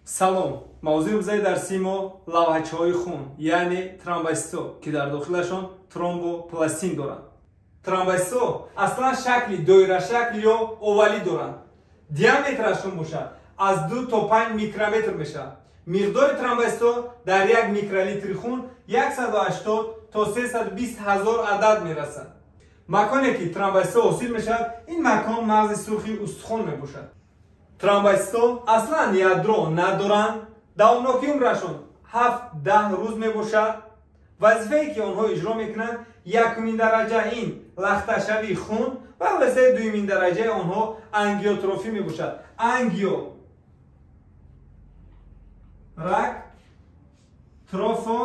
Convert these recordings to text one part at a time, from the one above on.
Салом. Мавзӯи имрӯзаи дарсии мо лавҳачаҳои хун, яъне тромбоситҳо, ки дар дохилашон тромбопластин доранд. Тромбоситҳо аслан шакли доирашакл ё овалӣ доранд. Диаметрашон бошад аз 2 то 5 микрометр мешавад. Миқдори тромбоситҳо дар 1 микролитри хун 180 то 320 ҳазор адад мерасад. Маконе ки тромбоситҳо ҳосил мешавад, ин макон мағзи сурхи устухон мебошад. Тромбоситҳо аслан ядро надоранд. Давомнокии умрашон 7-10 рӯз мебошад. Вазифае ки онҳо иҷро мекунанд, якумин дараҷа ин лахташавии хун ва вазифаи дуюмин дараҷаи онҳо ангиотрофӣ мебошад. Ангио рак трофо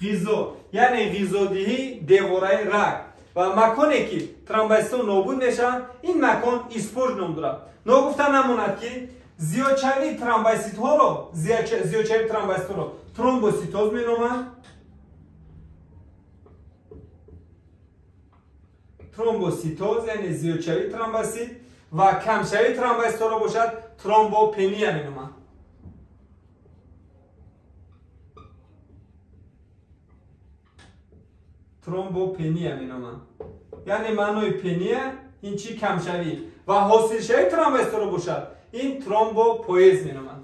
ғизо, яъне ғизодиҳии девораи рак. Ва маконе ки тромбоситҳо нобуд мешаванд, ин макон испорж ном дорад. Ногуфта намонад ки зиёдшавии тромбоситҳоро тромбоситоз меноманд. Тромбоситоз яъне зиёдшавии тромбосит ва камшавии тромбоситҳоро бошад тромбопения меноманд. Тромбопения меноманд. Яъне маънои пения ин чи камшавӣ ва ҳосилшавии тромбоситҳоро бошад ин тромбопоез меноманд.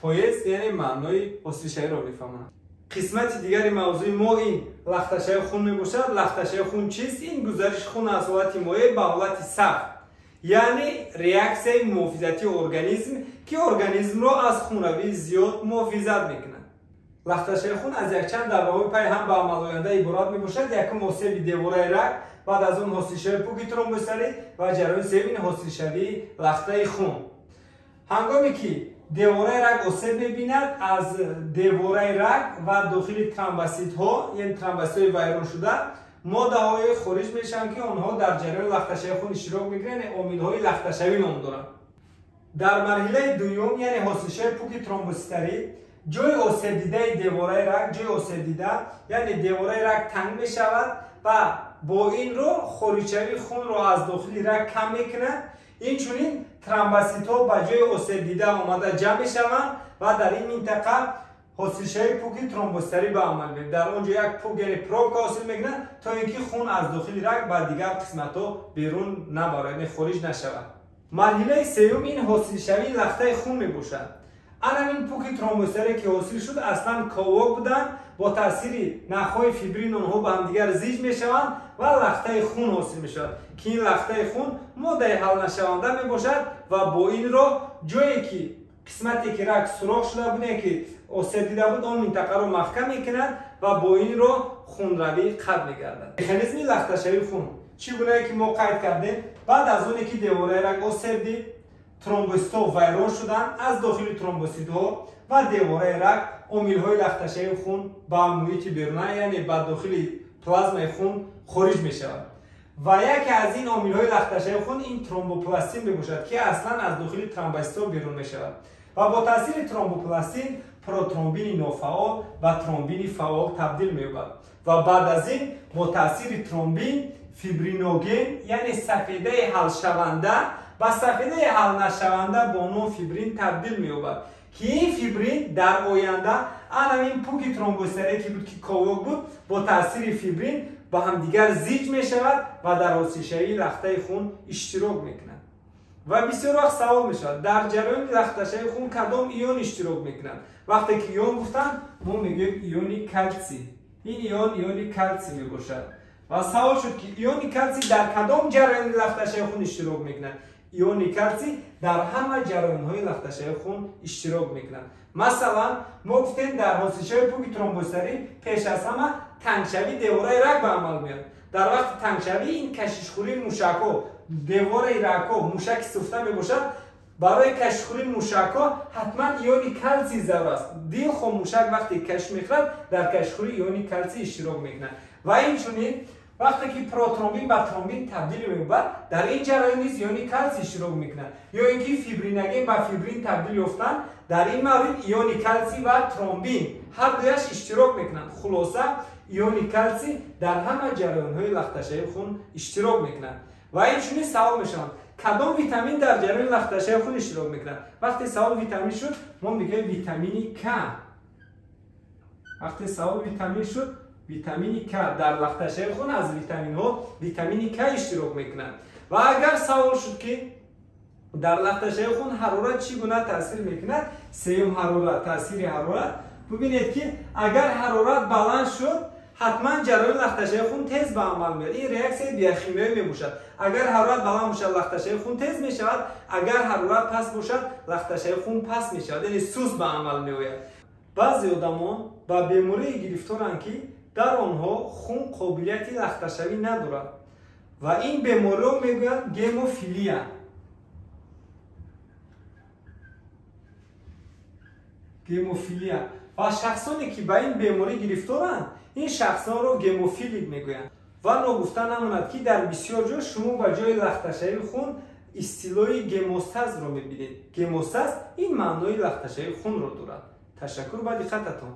Поез яъне маънои ҳосилшавиро мефаҳмонад. Қисмати дигари мавзӯи мо ин лахташавии хун мебошад. Лахташавии хун чист? Ин гузариши хун аз ҳолати моеъ ба ҳолати сахт, яъне реаксияи муҳофизатии организм, ки организмро аз хунравии зиёд муҳофизат мекунад. Лахташавии хун аз якчанд давраҳои пай ҳам ба амалоянда иборат мебошад. Якум осеби девораи рак, баъд аз он ҳосилшавии пӯки тромбоситарӣ ва ҷараёни сеюм ҳосилшавии лахтаи хун. Ҳангоме ки девораи рак осеб мебинад, аз девораи рак ва дохили тромбоситҳо, яъне тромбоситҳои вайроншуда, моддаҳое хориҷ мешаванд, ки онҳо дар ҷараёни лахташавии хун иштирок мекунанд, яъне омилҳои лахташавӣ ном доранд. Дар марҳилаи дуюм, яъне ҳосилшавии пӯки тромбоситарӣ, ҷои осебдидаи девораи рак, ҷои осебдида, яъне девораи рак танг мешавад ва бо ин роҳ хориҷшавии хунро аз дохили рак кам мекунад. Инчунин тромбоситҳо ба ҷои осебдида омада ҷамъ мешаванд ва дар ин минтақа ҳосилшавии пӯки тромбоситарӣ ба амал меояд. Дар он ҷо як пӯк, яъне пробка ҳосил мекунад, то ин ки хун аз дохили рак ба дигар қисматҳо берун набарад, яъне хориҷ нашавад. Марҳилаи сеюм ин ҳосилшавии лахтаи хун мебошад. Анамин пӯки тромбоситарие ки ҳосил шуд, аслан ковок буданд, бо таъсири нахҳои фибрин онҳо ба ҳамдигар зиҷ мешаванд ва лахтаи хун ҳосил мешавад, ки ин лахтаи хун моддаи ҳалнашаванда мебошад ва бо ин роҳ ҷое ки қисмате ки рак сурох шуда буд, ки осеб дида буд, он минтақаро маҳкам мекунад ва бо ин роҳ хунравӣ қатъ мегардад. Механизми лахташавии хун чӣ гунае ки мо қайд кардем, баъд аз оне ки девораи рак осеб дид, тромбоситҳо вайрон шуданд, аз дохили тромбоситҳо ва девораи рак омилҳои лахташавии хун ба муҳити беруна, яъне ба дохили плазмаи хун хориҷ мешавад. Ва яке аз ин омилҳои лахташавии хун ин тромбопластин мебошад, ки аслан аз дохили тромбоситҳо берун мешавад ва бо таъсири тромбопластин протромбини нофаъол ба тромбини фаъол табдил меёбад ва баъд аз ин бо таъсири тромбин фибриноген, яъне сафедаи ҳалшаванда ба сафедаи ҳалнашаванда бо ном фибрин табдил меёбад, ки ин фибрин дар оянда анамин пӯки тромбоситарие ки буд, ки ковок буд, бо таъсири фибрин ба ҳамдигар зиҷ мешавад ва дар ҳосилшавии лахтаи хун иштирок мекунад. Ва бисёр вақт савол мешавад, дар ҷараёни лахташавии хун кадом ион иштирок мекунад? Вақте ки ион гуфтанд, мо мегӯем иони калсий. Ин ион иони калсий мебошад. Ва савол шуд ки иони калсий дар кадом ҷараёни лахташавии хун иштирок мекунад? Иони калсий дар ҳама ҷараёнҳои лахташавии хун иштирок мекунад. Масалан, мо гуфтем дар ҳосилшавии пӯки тромбоситарӣ пеш аз ҳама тангшавии девораи рак ба амал меояд. Дар вақти тангшавӣ ин кашишхӯрии мушакҳо, девораи ракҳо мушаки суфта мебошад. Барои кашишхӯрии мушакҳо ҳатман иони калсий зарур аст. Дилхоҳ мушак вақте кашиш мехӯрад, дар кашишхӯрии иони калсий иштирок мекунад. Ва инчунин вақте ки протромбин ба тромбин табдил меёбад, дар ин ҷараён низ иони калсий иштирок мекунад. Ё ин ки фибриноген ба фибрин табдил ёфтан, дар ин маврид иони калсий ва тромбин ҳар дуяш иштирок мекунанд. Хулоса, Иони калсий дар ҳама ҷараёнҳои лахташавии хун иштирок мекунад. Ва инчунин савол мешаванд: кадом витамин дар ҷараёни лахташавии хун иштирок мекунад? Вақте савол витамин шуд, мо мегӯем витамини К. Вақте савол витамин шуд, витамини К. Дар лахташавии хун аз витаминҳо витамини К иштирок мекунад. Ва агар савол шуд, ки дар лахташавии хун ҳарорат чӣ гуна таъсир мекунад, сеюм ҳарорат, таъсири ҳарорат, бубинед, ки агар ҳарорат баланд шуд, ҳатман ҷараёни лахташавии хун тез ба амал меояд. Ин реаксияи биохимиявӣ мебошад. Агар ҳарорат баланд бошад, лахташавии хун тез мешавад, агар ҳарорат паст бошад, лахташавии хун паст мешавад, яъне суст ба амал меояд. Баъзе одамон ба беморие гирифторанд, ки дар онҳо хун қобилияти лахташавӣ надорад, ва ин бемориро мегӯянд гемофилия. Гемофилия. Ва шахсоне, ки ба ин беморӣ гирифторанд, ин шахсонро гемофилик мегӯянд. Ва ногуфта намонад, ки дар бисёр ҷо шумо ба ҷои лахташавии хун истилоҳи гемостазро мебинед. Гемостаз ин маънои лахташавии хунро дорад. Ташаккур ба диққататон.